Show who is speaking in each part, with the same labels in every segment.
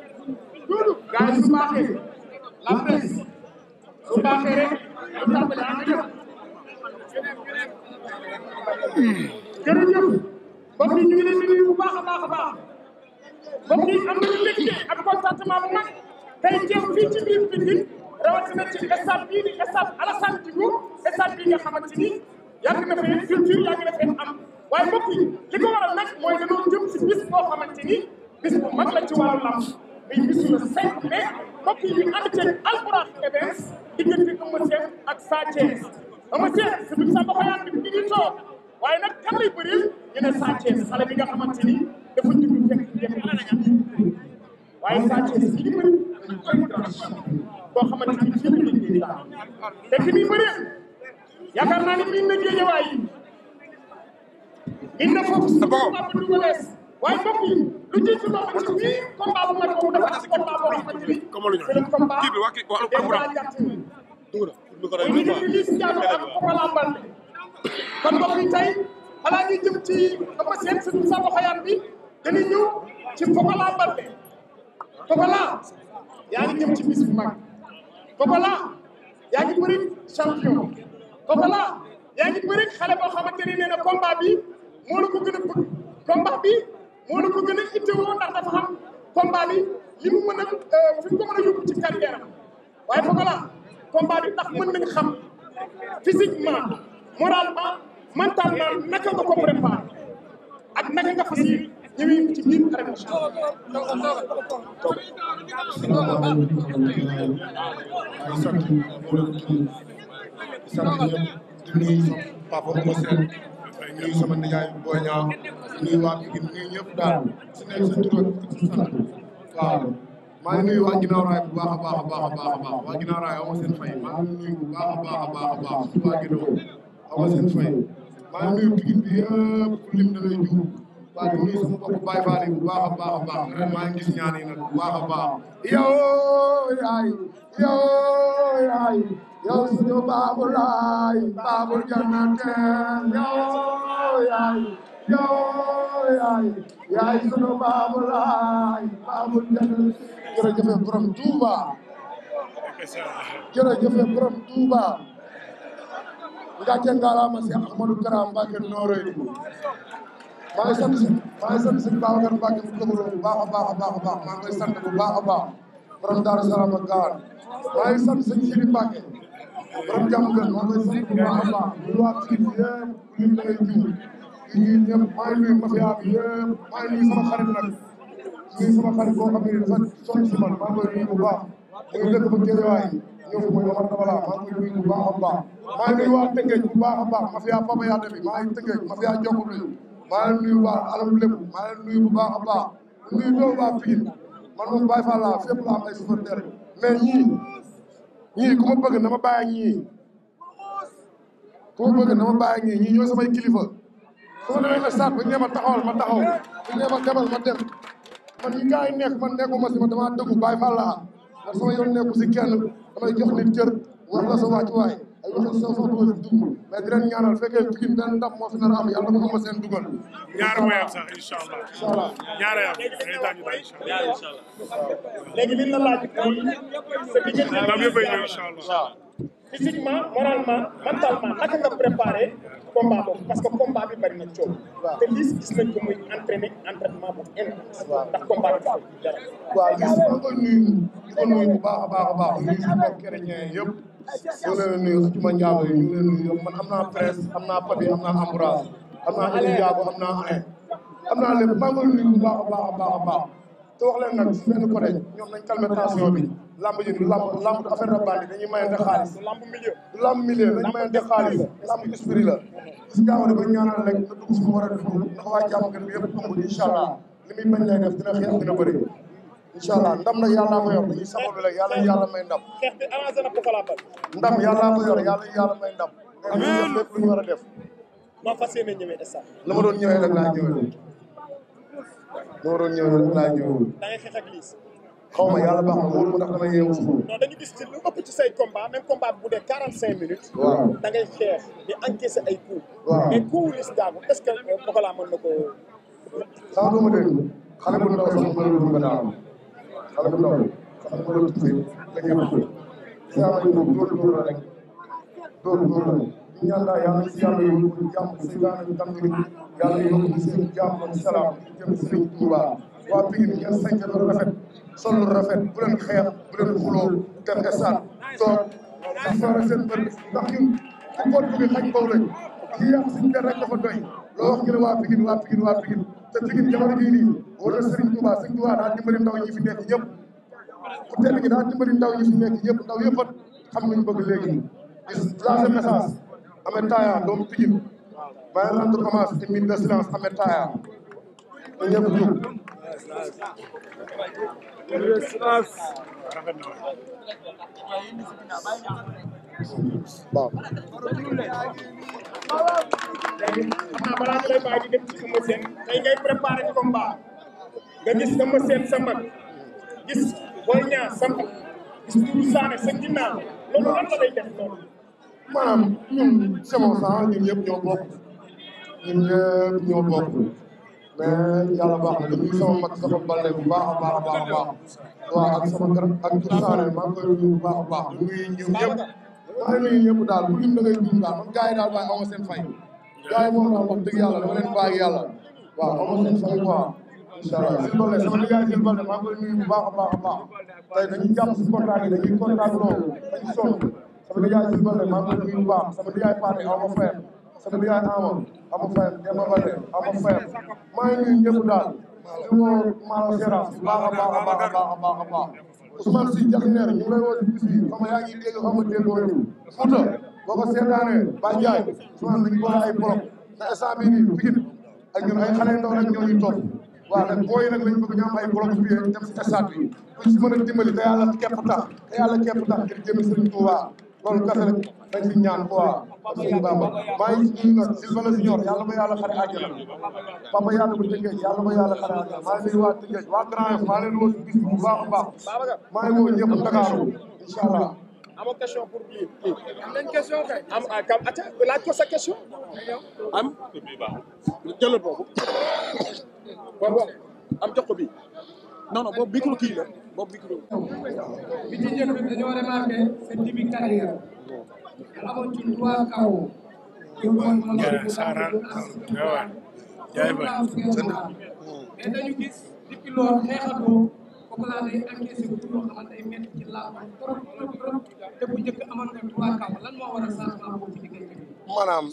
Speaker 1: Guys, su baaxee la presse su baaxee rek ñu tàmbali ànd jëf jërëjëf mbokk yi ñu ngi leen di nuyu bu baax a baax a baax mbokk yi am nañu mbégte ak contentement bu mag tey teew fii ci biir Pikine rawatina ci stade bii di stade Alassane Djigo stade bii nga xamante ni yàgg na fee culture yàgg na fee am waaye mbokk yi li ko waral nag mooy dañoo jëm si bis boo xamante ni bis bu mag la ci wàllu lamb muy bisu le 5 mai mbokk yi ñu ànd ceeg Albourakh Events diggante Eumeu Sène ak Sa Thiès Eumeu Sène si biir Samba Xoyaan bi ñu ngi toog waaye nag kan lay bëril ñu ne Sa Thiès xale bi nga xamante ni dafa jublu fekk jafe waaye Sa Thiès mi ngi bëri boo xamante ni fii la ñu ngi daal te ki muy bëree yaakaar naa ni miin na géejawaay yi miin na foofu si Papa Double Less waaye mbokk yi lu jiitu loolu ci biir combat bu mag boobu dafa am combat boo xamante ni c'est le combat des grands jàtt muy Liss Ndiago ak Pokola Baldé kon mbokk yi tey xanaa ñuy jëm ci Eumeu Sène si Samba Xoyaan bi dañuy ñëw ci Pokola Baldé Pokola yaa ngi jëm ci bis bu mag Pokola yaa ngi bëri champion Pokola yaa ngi bëri xale boo xamante ni nee na combat bi moo la ko gën a bëgg combat bi moo la ko gën a ittewoo ndax dafa xam combat bi li mu mën a fi mu ko mën a yóbbu ci carrière am waaye Pokola combat bi ndax mën nañ xam physiquement moralement mentalement naka nga ko préparé ak naka nga fas yéene ñëwee ci biir arène
Speaker 2: Papa Eumeu Sène nuyu sama nijaay Boy Niang nuyu waa Pikine nuyu ñëpp daal su nekk sa tur ak sa sant waaw maa ngi nuyu waa ginnaaw raay bu baax a baax a baax a baax a baax waa ginnaaw raay Eumeu Sène Faye maa ngi nuyu bu baax a baax a baax a baax su waa ginnaaw Eumeu Sène Faye maa ngi nuyu Pikine bi yëpp ku lim da ngay juum waa di nuyu sama bopp Baye Fall yi bu baax a baax a baax ren maa ngi gis ñaan yi nag bu baax a baax yow yaay yow suñu baabu laay baabul jannate yaay suñu baabu laay baabul jannate jërëjëf borom Touba jërëjëf borom Touba ngàcce ngalaama si Ahmadou Kara Mbacké Noreyni maa ngi sant si Babacar Mbacké mu këbalo bu baax a baax a baax a baax maa ngi koy sant bu baax a baax borom Daaru Salaam ak Gaawaan maa ngi sant sëñ Sidi Mbacké borom jàmm gën maa ngi koy sant bu baax a baax ñu waa Pikine yëpp lim da ngay jiw ñi ñëpp maa ngi nuyu mafia bi yëpp maa ngi nuyu sama xarit nag nuyu sama xarit boo xam ne dafa sonn si man maa ngi koy nuyu bu baax ñu ngi dëkk ba Géejawaay ñëw fi mooy Omar Dabala maa ngi koy nuyu bu baax a baax maa ngi nuyu waa Tëngéej bu baax a baax mafia Papa Yade bi maa ngi Tëngéej mafia Jokkul lañu maa ngi nuyu waa alam lépp maa ngi nuyu bu baax a baax nuyu doomu waa Pikine man moom Baye Fall laa fépp laa am ay supporter mais ñii ku ma bëgg na ma bàyyi ak ñii ku ma bëgg na ma bàyyi ak ñii ñooy samay kilifa su ma demee stade bu ñu nee ma taxawal ma taxaw bu ñu nee ma demal ma dem man ñi gars yi nekk man nekkuma si ma damaa dëggu Baye Fall laa man sama yoon nekku si kenn damay jox nit cër wax la sa wàccuwaay ay waxi soo dugg mais di leen ñaanal fekkee Pikine benn ndam moo fi nar a am yàlla na ko ma seen dugal
Speaker 3: ñaar mooy am sax incha allah ñaar am day tànn daal incha allah
Speaker 1: léegi li la laaj mooy sa diggante
Speaker 3: ndam yëpp ay ñëw incha allah
Speaker 1: physiquement moralement mentalement naka nga préparé combat boobu parce que combat bi bari na coow te Liss gis nañ ko muy entraîné entraînement bu intense ndax combat bi dafa dara
Speaker 2: waaw Liss maa ngi koy nuyu di ko nuyu bu baax a baax a baax nuyu si mbokk chrétien yëpp ñu ngi leen nuyu xëccuma njaago yi ñu ngi leen nuyu yëpp man am naa presse am naa papi am naa ambourage am naa Eli Njaago am naa ané am naa lépp maa ngi koy nuyu bu baax a baax a baax a baax te wax leen nag si benn côté ñoom nañ calmer tension bi lamb ji du lamb du affaire de bandi dañuy mayante xaalis du lamb milieu dañuy mayante xaalis lamb esprit la gis jaamane ba ñaanal rek na dugg suñu war a def na ko waa jàmm gën bi yëpp ëmb incha allah li muy bañ lay def dina xeex dina bëri incha allah ndam nag yàlla ko yor dañuy saxoon rek yàlla may ndam.
Speaker 1: xeex bi avancé na Pokola Baldé.
Speaker 2: ndam yàlla ko yor yàlla may ndam. amiin lépp lu ñu war a def.
Speaker 1: noo fas yéene ñëwee instant.
Speaker 2: la ma doon ñëwee rek laa ñëwee.
Speaker 1: da ngay xeex ak Liss.
Speaker 2: xaw ma yàlla baax na wóolu ma ndax damay yeewu si.
Speaker 1: non dañu gis ci lu ëpp ci say combat même combat bu dee 45 minutes.
Speaker 2: waaw
Speaker 1: da ngay xeex di encaisser ay coups.
Speaker 2: waaw
Speaker 1: mais coup Liss Ndiago est-ce que Pokola mën na ko.
Speaker 2: sax doo ma dégg xale bu ndaw sax mën na dugg daal xale bu ndaw sax mën na tuuti nga ñëw si yàlla ñu dóor la rek dóor la ñu ñaan daal yàlla si yàlla yóbbu jàmm si daanaka tàmbali yàlla yóbbu seen jàmm ak salaam jëm Sëriñ Tuuba waa Pikine ngeen sañ lu rafet sol lu rafet bu leen xeex bu leen xuloo dem stade toog di soore seen bët ndax ñun ku ko jóge xañ kaw lañ kii yàq suñu der rek dafa doy loo wax ñu ne waa Pikine te Pikine jamono jii nii war na Serigne Touba daa dimbali ndaw ñi fi nekk ñëpp ku tedd gi daa dimbali ndaw ñi fi nekk ñëpp ndaw yëpp xam nañu bëgg léegi gis lancer message Ahmed Taya doomu Pikine maa ngi rendre hommage une minute de silence Ahmed Taya te ñëpp jóg waaw
Speaker 1: balaa ñu lay bàyyi di dem ci Eumeu Sène tey ngay préparé combat nga gis Eumeu Sène sa mag gis Boy Niang sa mag gis Doudou Sané sa ginnaaw loolu lan la lay def loolu.
Speaker 2: maanaam ñun semon sang ñun ñëpp ñoo bokk mais yàlla baax na dañuy sama mag sama balde bu baax a baax waaw ak sama garab ak Doudou Sané maa ngi koy nuyu bu baax a baax di nuyu ñëw ñëpp maa ngi nuyu ñëpp daal bu lim da ngay juum daal man gars yi daal waaye aw ma seen fay gars yi moom daal wax dëgg yàlla dama leen bàyyi yàlla waaw aw ma seen fay quoi incha allah Jules Baldé sama liggéey Jules Baldé maa ngi koy nuyu bu baax a baax tey dañuy jàpp si contrat yi dañuy contrat loolu dañuy sonn sama liggéey Jules Baldé maa ngi koy nuyu bu baax sama liggéey Pathé aw ma fayam sama liggéey Ama fayam Demba Baldé aw ma fayam maa ngi nuyu ñëpp daal di woo Malo Seras bu baax a baax Ousmane Sy Diakhineer ñu ngi lay woo si bis bi xam nga yaa ngi dégg xam nga déggoo yow Fouta boo ko seetaanee Ba Ndiaye Ousmane dañu boole ay bloc te instant bii nii Pikine ak ñun ay xale ndaw rek ñoo ñuy topp waaw nag booy nag lañ bëgg ñu am ay bloc bi dem si stade bi kuñ si mën a dimbali te yàlla képp tax ngir jëmi Serigne Touba loolu kese rek dañ si ñaan quoi Serigne Bamba maa ngi nuyu nag Sylvain Junior yàlla ma yàlla xare àjjana papa yàlla bu Tëngéej yàlla ma yàlla xare àjjana maa ngi nuyu waa Tëngéej waa Grand Yoff maa leen woo si bis bi bu baax a baax maa ngi woo ñëpp Ndakaaru incha allah
Speaker 1: amoo question pour kii am nañ question kay am laaj ko sa question am jëlal boobu am jox ko bi non boobu micro kii la boobu micro
Speaker 4: bi ci njëkk bi dañoo remarqué sa début carrière nga amoon ci 3 KO mais dañu gis depuis loolu xeexatoo Pokola day encaissé bu loo xamante ay métti ci làmb trop te bu njëkk amoon nga 3 KO lan moo war a changement boobu ci diggante bi
Speaker 2: maanaam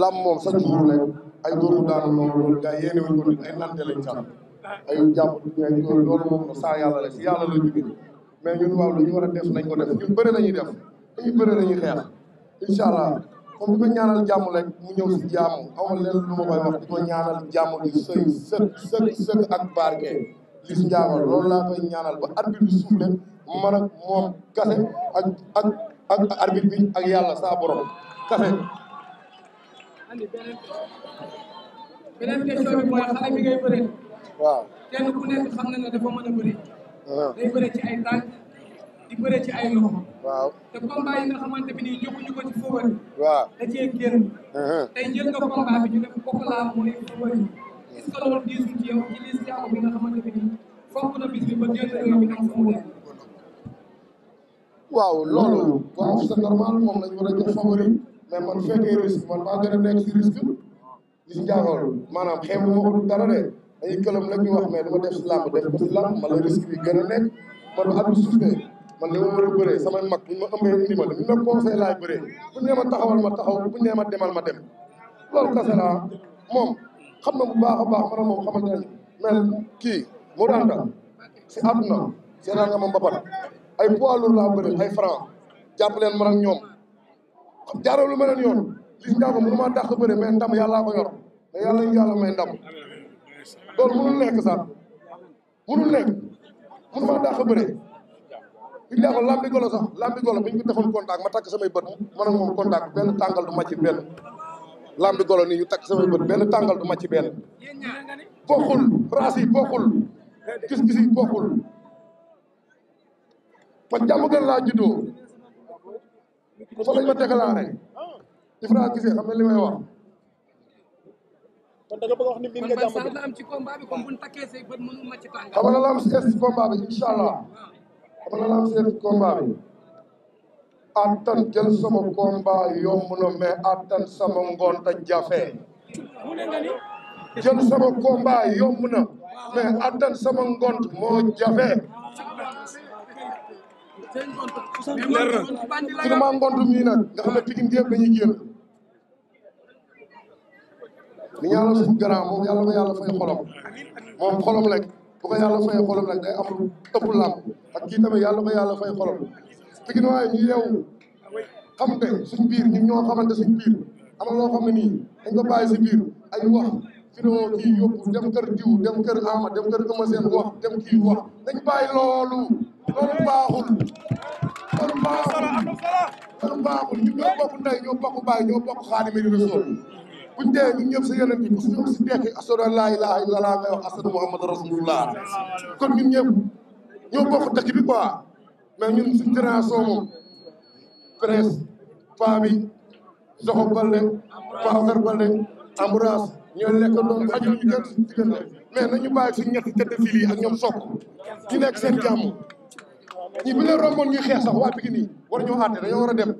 Speaker 2: lamb moom sa jour rek ay dóomu daanu noonu loolu gars yéene wuñ ko nit ay nante lañ sax ay jàpp ay loolu moom saa yàlla la si yàlla la jóge mais ñun waaw lu ñu war a def nañ ko def ñun bëri lañuy def dañuy bëri lañuy xeex incha allah comme di ko ñaanal jàmm rek mu ñëw si jàmm amul leen lu ma koy wax di ko ñaanal jàmm di sëy sëkk ak barke Liss Ndiago loolu laa koy ñaanal ba arbitre bi soufflé man ak moom kase ak arbitre bi ak yàlla saa borom kase
Speaker 4: beneen question bi mooy xale bi ngay bëre
Speaker 2: waaw
Speaker 4: kenn ku nekk xam na ne dafa mën a bëri day bëre ci ay tànk di bëre ci ay loxo
Speaker 2: waaw
Speaker 4: te combat yi nga xamante bi nii joxuñu ko ci favori
Speaker 2: waaw
Speaker 4: da cee génn tey jël nga combat bi ñu def Pokola mooy favori est-ce que loolu diisul ci yow ci Liss Ndiago bi nga xamante bi nii fonk na bis bi ba génn réew mi am fa mu nekk
Speaker 2: waaw loolu waaw c'est normal moom lañ war a jox favori mais man fekkee risque man maa gën a nekk si risque Liss Ndiago maanaam xeebu ma ko dara de dañuy këlam la ñu wax mais dama def si làmb def ko si làmb man la risque bi gën a nekk man bu at bi suufee man li ma war a bëree samay mag buñ ma ëmbee indi ma li ma conseil laay bëree buñ nee ma taxawal ma taxaw buñ nee ma demal ma dem loolu kese la moom xam na bu baax a baax man moom xamante nañ mais kii moo daanta si àdduna seetaan nga ma mbapat ay poids lourd laa bëri ay franc jàpp leen man ak ñoom jaaroo lu meneen yoon Liss Ndiago mënu maa dàq bëri mais ndam yàllaa ko yor mais yàlla ñu yàlla may ndam loolu mënul nekk sax mënul nekk mënu maa dàq bëre bi daa ko lambi golo sax lambi golo bi ñu ko defoon contact ma takk samay bët man ak moom contact benn tàngal du ma ci benn lambi golo nii ñu takk samay bët benn tàngal du ma ci benn bokkul race yi bokkul gis-gis yi bokkul man jàmm gën laa juddoo fa lañ ma tegalaare Ifra gisee xam ne li may wax
Speaker 1: kon da nga bëgg a wax ni mbir nga jàmm
Speaker 4: la am ci combat bi comme bu ñu takkee say bët mënu ma ci tàngal
Speaker 2: xam nga la am seet ci combat bi incha allah xam nga la am seet ci combat bi attan jël sama combat yomb na mais attan sama ngont a jafe jël sama combat yomb na mais attan sama ngont moo jafe su ma ngont mii nag nga xam ne Pikine yëpp dañuy génn ni ñaanal suñu grand moom yàlla ko yàlla fay xolam moom xolam rek bu ko yàlla fay xolam rek day am lu ëpp làmb ak kii tamit yàlla ko yàlla fay xolam Pikine waaye ñu yeewu xam te suñ biir ñun ñoo xamante suñ biir am na loo xam ne nii dañ ko bàyyi si biir ay wax vidéo kii yóbbu dem kër diw dem kër Ama dem kër Eumeu Sène wax dem kii wax dañ bàyyi loolu baaxul loolu baaxul ñun ñoo bokk ndey ñoo bokk baay ñoo bokk Xaadimu Rasuul buñ dee ñun ñëpp sa yeneen bi ku si dekk ashhadu an laa ilaaha illallaah ngay wax ashhadu Muhammadu Rasulullah kon ñun ñëpp ñoo bokk dëkk bi quoi mais ñun suñ génération moom presse paa bi Soxo Balde Babacar Balde Ambroise ñoo lekk doon xajul ñu kenn suñ diggante mais nañu bàyyi suñ ñetti tête de file yi ak ñoom sokk ñu nekk seen jàmm ñi bi leen romboon ñuy xeex sax waa Pikine nii war ñoo àtte dañoo war a dem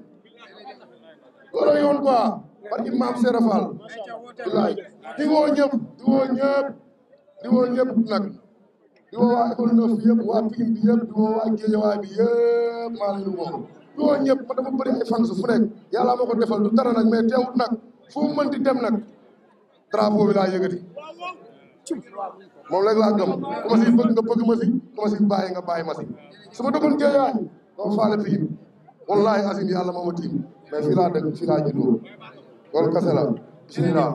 Speaker 2: loolu yoon quoi barki maam Serap Fall bilaay di woo ñëpp nag di woo waa école neuf bi yëpp waa Pikine bi yëpp di woo waa Guédiawaye bi yëpp maa leen woo di woo ñëpp man dama bëri ay fans fu nekk yàlla ma ko defal du dara nag mais teewut nag fu mu mënti dem nag drapeau bi laa yëgati moom rek laa gëm ku ma si bëgg nga bëgg ma si ku ma si bàyyi nga bàyyi ma si su ma dëkkoon Guédiawaye dama faale Pikine wallahi azim yàlla moo ma tiim mais fii laa dëkk fii laa juddoo loolu kese la bismillah